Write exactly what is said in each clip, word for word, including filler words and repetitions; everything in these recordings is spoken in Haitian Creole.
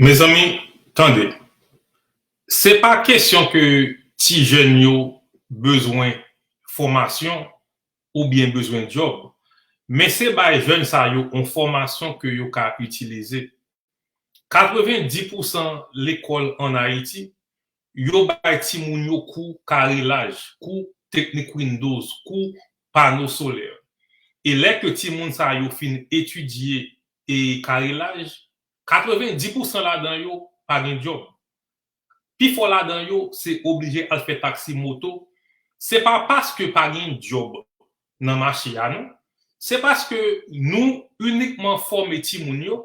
Mezanmi, tande. Se pa kesyon ke ti jèn yo bezwen fòmasyon oubyen bezwen djòb, men se bay jèn sa yo yon fòmasyon ke yo ka itilize. Katrevenndis pousan lekòl ann Ayiti, yo bay timoun yo kou karelaj, kou teknik Windows, kou pano solè. E lè ke timoun sa yo fin etidye e karelaj, katrevenndis pousan ladan yo pa gen djòb. Pifò ladan yo se oblije al fè taksi moto. Se pa paske pa gen djòb nan mache a non. Se paske nou inikman fòme timoun yo,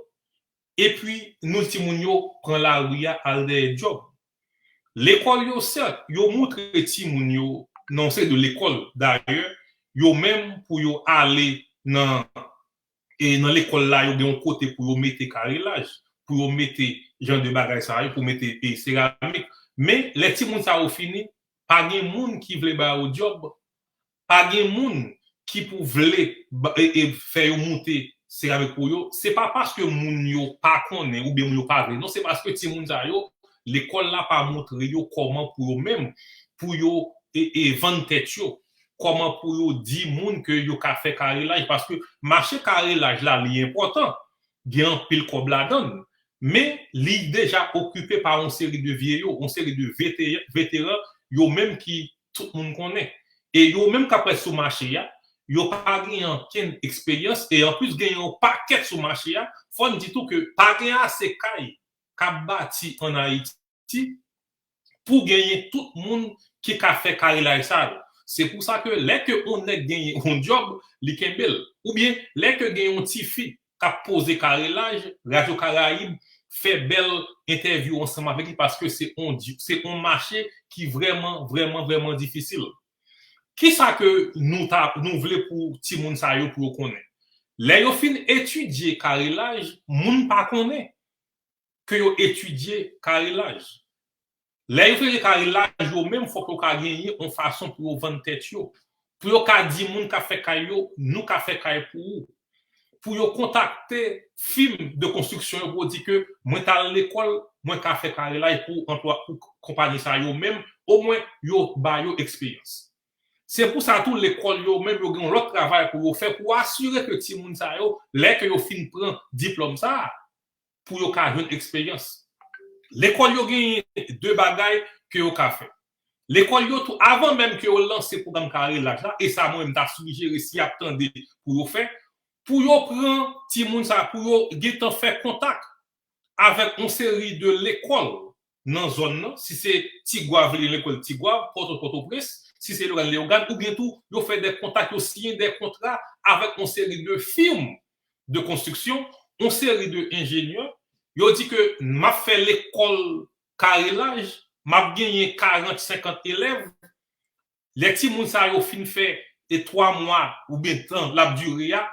epi nou timoun yo pran lari a al dèyè djòb. Lekòl yo, sèt, yo moutre timoun yo nan yon seri de lekòl dayè, yo menm pou yo ale nan e nan lekòl la, yo gen yon kote pou yo mete karelaj, pou yo mete jan de bagay sa yo, pou mete e, seramik. Men, lè timoun sa yo fini, pa gen moun ki vle ba yo djòb, pa gen moun ki pou vle ba- e, e, fè yo moute seramik pou yo. Se pa paske moun yo pa konnen oubyen moun yo pa vle. Non, se paske timoun sa yo, lekòl la pa moutre yo kòman pou yo menm, pou yo e, e, vann tèt yo. Kòman pou yo di moun ke yo ka fè karelaj, paske mache karelaj la, li enpòtan, gen anpil kòb ladan l, men li deja okipe pa yon seri de vyeyo, yon seri de vete- veteran, yo menm ki tout moun konnen. E yo menm k ap ret sou mache a, yo pa gen ankenn eksperyans, e anplis gen yon pakèt sou mache a, fò n di tou ke pa gen ase kay k ap bati ann Ayiti pou genyen tout moun ki ka fè karelaj sa yo. Se pou sa ke lè ke yon nèg genyen yon djòb, li kenbe l. Oubyen lè ke gen yon tifi k ap poze karelaj, Radyo Karayib fè bèl entèvyou ansanm avèk li paske se yon, se yon mache ki vrèman, vrèman, vrèman difisil. Kisa ke nou ta, nou vle pou timoun sa yo pou yo konnen? Lè yo fin etidye karelaj, moun pa konnen ke yo etidye karelaj. Lè yo fin etidye karelaj, yo menm fòk yo ka genyen yon fason pou yo vann tèt yo. Pou yo ka di moun k ap fè kay yo, nou ka fè kay pou ou. Pou yo kontakte fim de konstriksyon yo pou yo di ke mwen t al lekòl, mwen ka fè karelaj pou anplwa, pou konpayi sa yo menm, omwen yo ba yo eksperyans. Se pou sa tou lekòl yo menm yo gen yon lòt travay pou yo fè pou asire ke timoun sa yo, lè ke yo fin pran diplòm sa a, pou yo ka jwenn eksperyans. Lekòl yo genyen de bagay ke yo ka fè. Lekòl yo tou, avan menm ke yo lanse pwogram karelaj la, e sa mwen menm ta sijere si y ap tande pou yo fè, pou yo pran timoun sa, pou yo gentan fè kontak avèk yon seri de lekòl nan zòn nan, si se Tigwav, li gen lekòl Tigwav, Pòto, Pòtoprens, si se Leyogàn, Leyogàn, oubyen tou, yo fè de kontak, yo siyen de kontra avèk yon seri de fim de konstriksyon, yon seri de enjenyè, yo di ke m ap fè lekòl karelaj, m ap genyen karant, senkant elèv, lè timoun sa yo fin fè e twa mwa oubyen tan l ap dire a,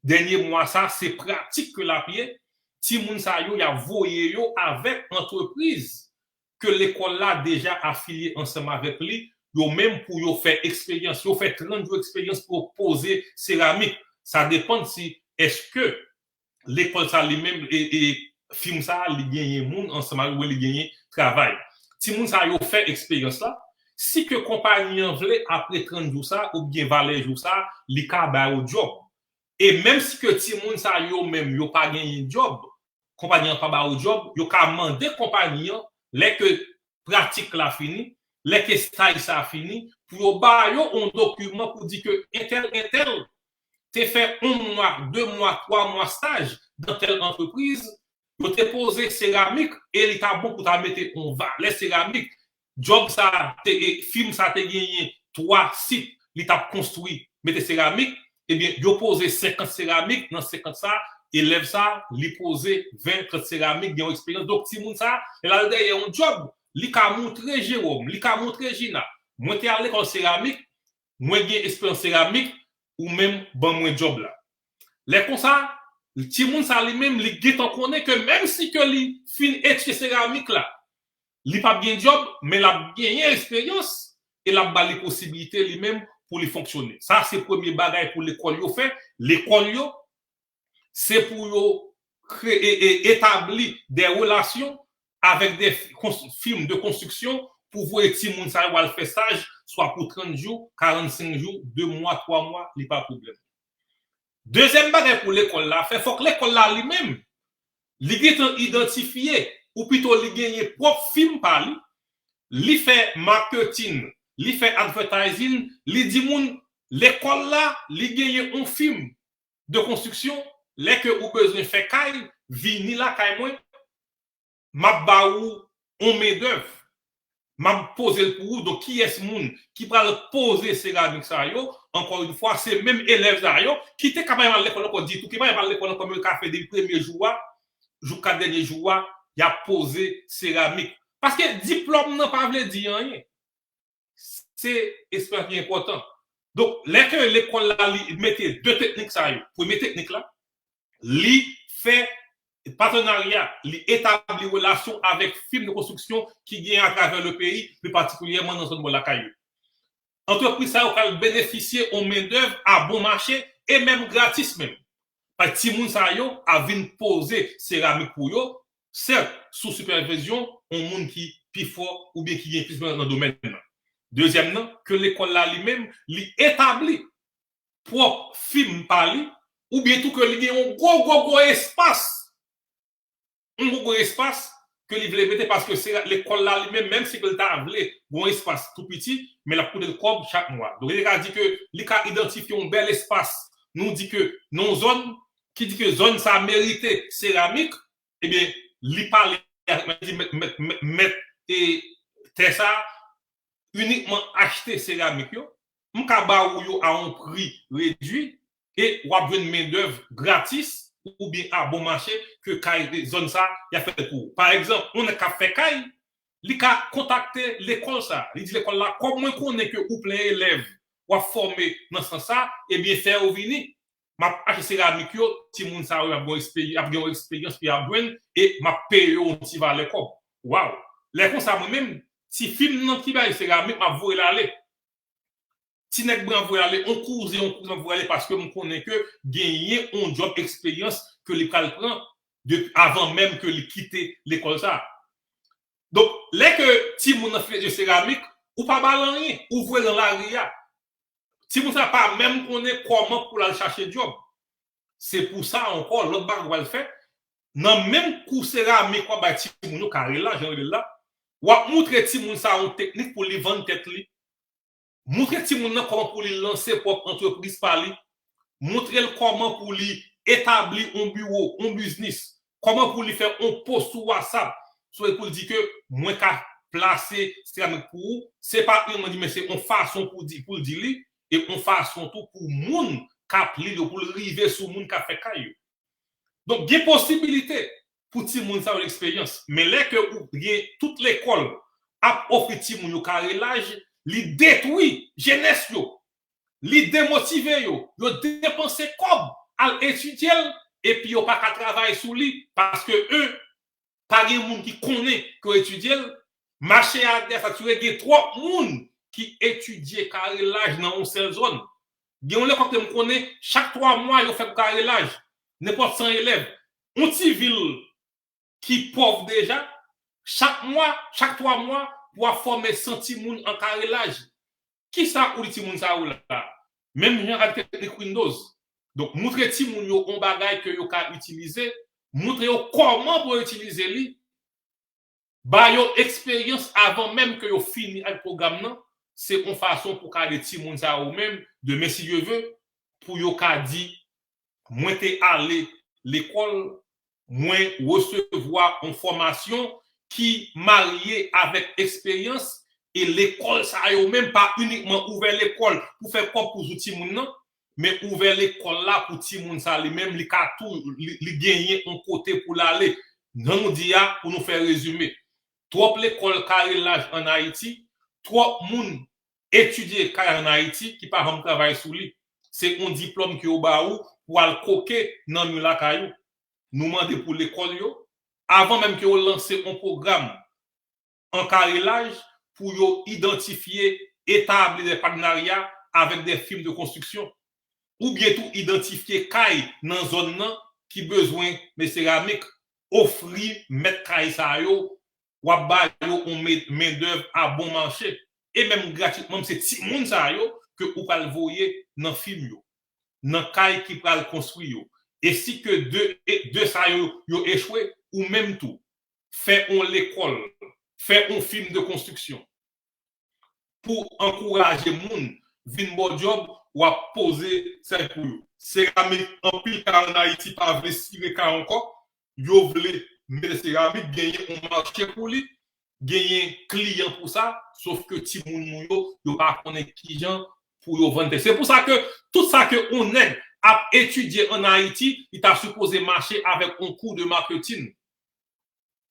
dènye mwa sa, se pratik ke l ap ye, timoun sa yo, y ap voye yo avèk antrepriz ke lekòl la deja afilye ansanm avèk li, yo menm pou yo fè eksperyans, yo fè trant jou eksperyans pou yo poze seramik. Sa depann si èske lekòl sa li menm, e, e fim sa li genyen moun ansanm avè l, li genyen travay. Timoun sa yo fè eksperyans la. Si ke konpayi an vle, apre trant jou sa, oubyen valè jou sa, li ka ba yo djòb. E menm si ke timoun sa yo menm, yo pa genyen djòb, konpayi an pa ba yo djòb, yo ka mande konpayi an, lè ke pratik la fini, lè ke staj sa fini, pou yo ba yo yon dokiman pou di ke entèl, entèl te fè yon mwa, de mwa, twa mwa staj nan tèl antrepriz, yo te poze seramik, e li ta bon pou ta mete yon valè seramik. Djòb sa te, e, fim sa te genyen twa sit, li t ap konstwi, mete seramik, ebyen, yo poze senkant seramik, nan senkant sa, elèv sa, li poze ven, trant seramik, gen yon eksperyans. Donk, timoun sa, lè l al dèyè yon djòb, li ka montre Jewòm, li ka montre Jina, mwen te al lekòl seramik, mwen gen eksperyans seramik, ou menm ban mwen djòb la. Lè konsa, timoun sa li menm, li gentan konnen ke menm si ke li fin etidye seramik la, li p ap gen djòb, men l ap genyen eksperyans e l ap ba li posibilite li menm pou li fonksyone. Sa se premye bagay pou lekòl yo fè. Lekòl yo, se pou yo kreye, e, etabli de relasyon avèk de firm de konstriksyon pou voye timoun sa yo al fè staj, swa pou trant jou, karannsenk jou, de mwa, twa mwa, li pa pwoblèm. Dezyèm bagay pou lekòl la fè, fòk lekòl la li menm, li gentan idantifye, ou pito li genyen pwòp firm pa li, li fè marketing, li fè advertising, li di moun, lekòl la, li genyen yon firm de konstriksyon, lè ke ou bezwen fè kay, vini lakay mwen, m ap ba ou yon mendèv. M ap poze l pou ou. Donk, kiyès moun ki pral poze seramik sa yo? Ankò yon fwa, se menm elèv sa yo ki te ka pa al lekòl ankò ditou, ki pa al lekòl ankò, men yo ka fè depi premye jou a, jouka dènye jou a, y ap poze seramik. Paske diplòm nan pa vle di anyen. Se eksperyans ki enpòtan. Donk, lè ke lekòl la, li mete de teknik sa yo, premye teknik la, li fè patenarya, li etabli relasyon avèk firm de konstriksyon ki genyen atravè le peyi, pli patikilyèman nan zòn bò lakay yo. Antrepriz sa yo pral benefisye yon mendèv a bon mache e menm gratis menm. Paske timoun sa yo ap vin poze seramik pou yo, sèt, sou sipèvizyon yon moun ki pi fò oubyen ki gen plis eksperyans nan domèn nan. Dezyèm nan, ke lekòl la li menm, li etabli pwòp firm pa li, oubyen tou ke li gen yon gwo, gwo, gwo espas, yon gwo, gwo espas ke li vle mete, paske se lekòl la li menm, menm si ke li ta vle yon espas tou piti, men l ap koute l kòb chak mwa. Donk, li ka di ke li ka idantifye yon bèl espas, nou di ke nan yon zòn, ki di ke zòn sa merite seramik, ebyen, li pale avèk mèt, li di mèt, mèt, mèt, mèt, e, tè sa, inikman achte seramik yo. M ka ba ou yo a yon pri redwi e w ap jwenn mendèv gratis oubyen a bon mache ke kay zòn sa y ap fè pou ou. Pa egzanp, yon nèg k ap fè kay, li ka kontakte lekòl sa. Li di lekòl la, kòm mwen konnen ke ou plen elèv w ap fòme nan sans sa, ebyen, fè yo vini. M ap achte seramik yo, timoun sa yo ap gen yon eksperyans, ap gen yon eksperyans pou y ap jwenn, e m ap peye yo yon ti valè kòb. Waw! Lè konsa, mwen menm, ti fi m nan ki bay seramik, m ap voye l ale. Ti nèg mwen ap voye l ale, yon kouzen, yon kouzen m ap voye l ale, paske m konnen ke genyen yon djòb eksperyans ke li pral pran depi avan menm ke li kite lekòl sa. Donk, lè ke timoun nan fin etid seramik, ou pa ba l anyen, ou voye l nan lari a. Timoun sa pa menm konnen kòman pou l al chache djòb. Se pou sa ankò, lòt bagay w al fè, nan menm kou seramik w ap bay timoun yo, karelaj, jan yo rele l la, w ap montre timoun sa yon teknik pou li vann tèt li. Montre timoun nan kòman pou li lanse pwòp antrepriz pa li. Montre l kòman pou li etabli yon biwo, yon biznis. Kòman pou li fè yon post sou WhatsApp, sou pou l di ke mwen ka plase seramik pou ou. Se pa yon mwen di, men se yon fason pou di, pou l di li, e yon fason tou pou moun k ap li l yo, pou l rive sou moun k ap fè kay yo. Donk, gen posibilite pou timoun sa yo eksperyans. Men lè ke ou gen tout lekòl ap ofri timoun yo karelaj, li detwi jenès yo, li demotive yo, yo depanse kòb al etidye l, epi yo pa ka travay sou li, paske, en, pa gen moun ki konnen ke yo etidye l. Mache a desatire, gen twòp moun ki etidye karelaj nan yon sèl zòn. Gen yon lekòl ke m konnen, chak twa mwa, yo fè kou karelaj. Nenpòt san elèv. Yon ti vil ki pòv deja, chak mwa, chak twa mwa, pou w ap fòme san timoun an karelaj. Kisa ou di timoun sa yo la? Menm jan ak teknik Windows. Donk, montre timoun yo yon bagay ke yo ka itilize, montre yo kòman pou yo itilize li, ba yo eksperyans avan menm ke yo fini ak pwogram nan, se yon fason pou ka ede timoun sa yo menm, demen si Dye ve, pou yo ka di, mwen te ale lekòl, mwen resevwa yon fòmasyon ki marye avèk eksperyans, e lekòl sa yo menm pa inikman ouvè lekòl pou fè kòb pou sou timoun nan, men ouvè lekòl la pou timoun sa li menm, li ka tou, li, li genyen yon kote pou l ale. Jan nou di a, pou nou fè rezime, twòp lekòl karelaj ann Ayiti, twòp moun etidye kay ann Ayiti ki pa janm travay sou li. Se yon diplòm ke yo ba ou pou al koke nan mi lakay ou. Nou mande pou lekòl yo, avan menm ke yo lanse yon pwogram an karelaj, pou yo idantifye, etabli de patenarya avèk de firm de konstriksyon, oubyen tou idantifye kay nan zòn nan ki bezwen men seramik, ofri mèt kay sa yo, w ap ba yo yon men, mendèv a bon mache. E menm gratitman, se timoun sa yo ke ou pral voye nan fim yo, nan kay ki pral konstwi yo. E si ke de, e de sa yo, yo echwe, ou menm tou, fè yon lekòl, fè yon fim de konstriksyon pou ankouraje moun vin ba w djòb, w ap poze sèk pou yo. Seramik, anpil kay ann Ayiti pa vle sire kay ankò, yo vle mete seramik, genyen yon mache pou li, genyen kliyan pou sa, sof ke timoun nou yo, yo pa konnen kijan pou yo vann tè. Se pou sa ke tout sa ke yon nèg ap etidye ann Ayiti, li ta sipoze mache avèk yon kou de maketin.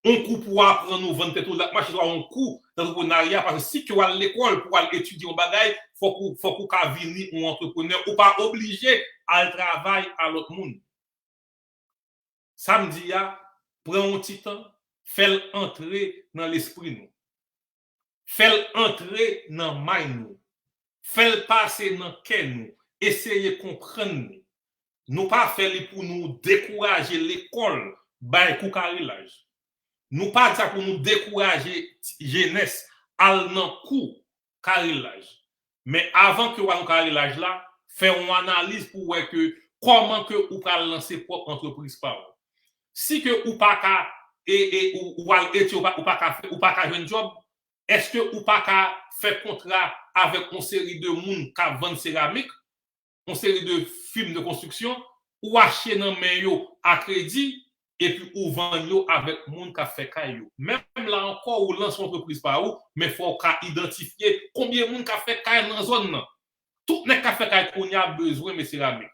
Yon kou pou aprann ou vann tèt ou, l ap mache swa yon kou dantreprenarya, paske si ke w al lekòl pou w al etidye yon bagay, fòk ou, fòk ou ka vini yon antreprenè. Ou pa oblije al travay a lòt moun. Sa m di a, pran yon ti tan, fè l antre nan lespri nou. Fè l antre nan may nou. Fè l pase nan kè nou. Eseye konprann li. Nou pa fè li pou nou dekouraje lekòl bay kou karelaj. Nou pa di sa pou nou dekouraje jenès al nan kou karelaj. Men avan ke w al nan karelaj la, fè yon analiz pou w wè ke kòman ke ou pral lanse pwòp antrepriz pa w. Si ke ou pa ka, e, e, ou, ou al etidye, ou pa, ou pa ka fè, ou pa ka jwenn djòb, èske ou pa ka fè kontra avèk yon seri de moun k ap vann seramik, yon seri de fim de konstriksyon, ou achte nan men yo a kredi, epi ou vann yo avèk moun k ap fè kay yo. Menm la ankò, ou lanse yon antrepriz pa ou, men fò w ka idantifye konbyen moun k ap fè kay nan zòn nan. Tout nèg k ap fè kay kounye a bezwen men seramik.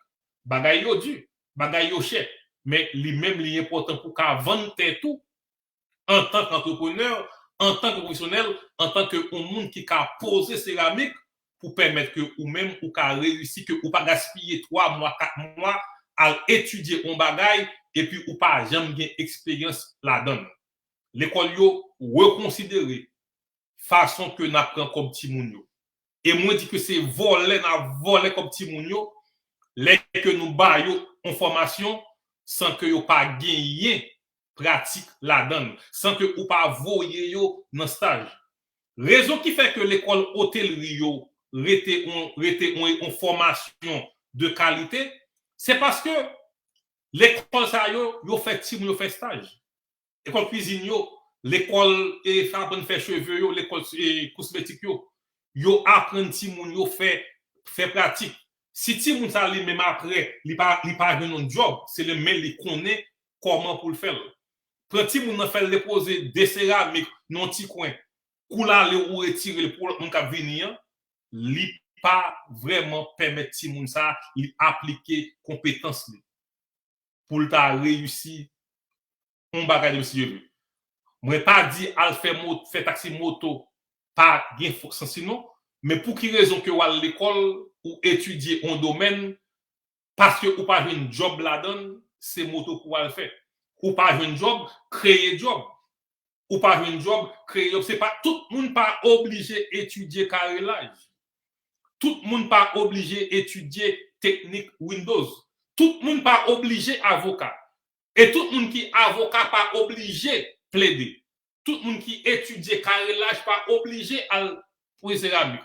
Bagay yo di, bagay yo chè, men li menm li enpòtan pou w ka vann tèt ou antan ke antreprenè, antan ke pwofesyonèl, antan ke yon moun ki ka poze seramik pou pèmèt ke ou menm ou ka reyisi, ke ou pa gaspiye twa mwa, kat mwa al etidye yon bagay epi ou pa janm gen eksperyans ladan l. Lekòl yo, rekonsidere fason ke n ap pran kòb timoun yo. E mwen di ke se vòlè n ap vòlè kòb timoun yo lè ke nou ba yo yon fòmasyon san ke yo pa genyen pratik ladan l, san ke ou pa voye yo nan staj. Rezon ki fè ke lekòl otelri yo rete yon, rete yon, yon fòmasyon de kalite, se paske lekòl sa yo, yo fè timoun yo fè staj. Lekòl kwizin yo, lekòl, e, aprann fè cheve yo, lekòl, e, kosmetik yo, yo aprann timoun yo fè, fè pratik. Si timoun sa li menm apre, li pa, li pa jwenn yon djòb, se li menm li konnen kòman pou l fè l. Pran timoun nan, fè l depoze de seramik nan yon ti kwen, kou l ale ou retire l pou lòt moun k ap vini an, li pa vrèman pèmèt timoun sa li aplike konpetans li pou l ta reyisi yon bagay de mesye vle. Mwen pa di al fè mo-, fè taksi moto pa gen fo-, sans li non, men pou ki rezon ke w al lekòl, ou etidye yon domèn, paske ou pa jwenn djòb ladan l, se moto pou w al fè. Ou pa jwenn djòb, kreye djòb. Ou pa jwenn djòb, kreye djòb. Se pa, tout moun pa oblije etidye karelaj. Tout moun pa oblije etidye teknik Windows. Tout moun pa oblije avoka. E tout moun ki avoka pa oblije plede. Tout moun ki etidye karelaj pa oblije al poze seramik.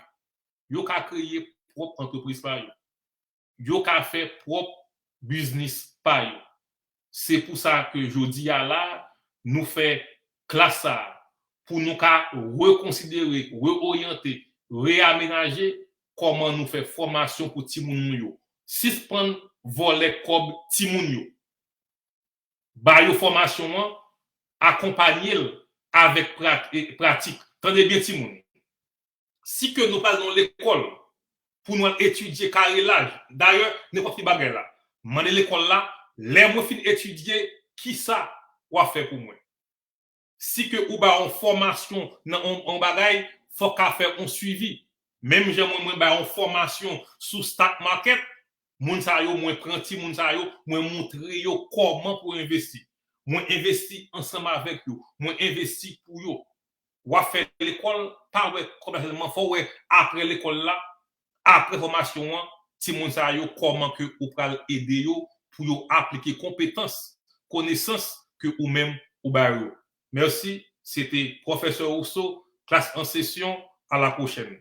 Yo ka kreye pwòp antrepriz pa yo. Yo ka fè pwòp biznis pa yo. Se pou sa ke jodi a la, nou fè klas sa a, pou nou ka rekonsidere, reoryante, reamenaje kòman nou fè fòmasyon pou timoun nou yo. Sispann vòlè kòb timoun yo. Ba yo fòmasyon an, akonpanye l avèk prat-, e, pratik. Tande byen, timoun. Si ke nou pral nan yon lekòl pou nou al etidye karelaj, dayè, nenpòt ki bagay la, mande lekòl la, lè mwen fin etidye, kisa w ap fè pou mwen? Si ke ou ba yon fòmasyon nan yon, yon bagay, fòk ka fè yon swivi. Menm jan mwen, mwen ba yon fòmasyon sou stock market, moun sa yo, mwen pran timoun sa yo, mwen montre yo kòman pou yo envesti. Mwen envesti ansanm avèk yo, mwen envesti pou yo. W ap fè lekòl, pa wè kòb la sèlman, fò w wè apre lekòl la, apre fòmasyon an, timoun sa yo, kòman ke ou pral ede yo pou yo aplike konpetans, konesans ke ou menm ou ba yo. Mèsi, se te Pwofesè Rousseau, klas an sesyon, à la prochaine.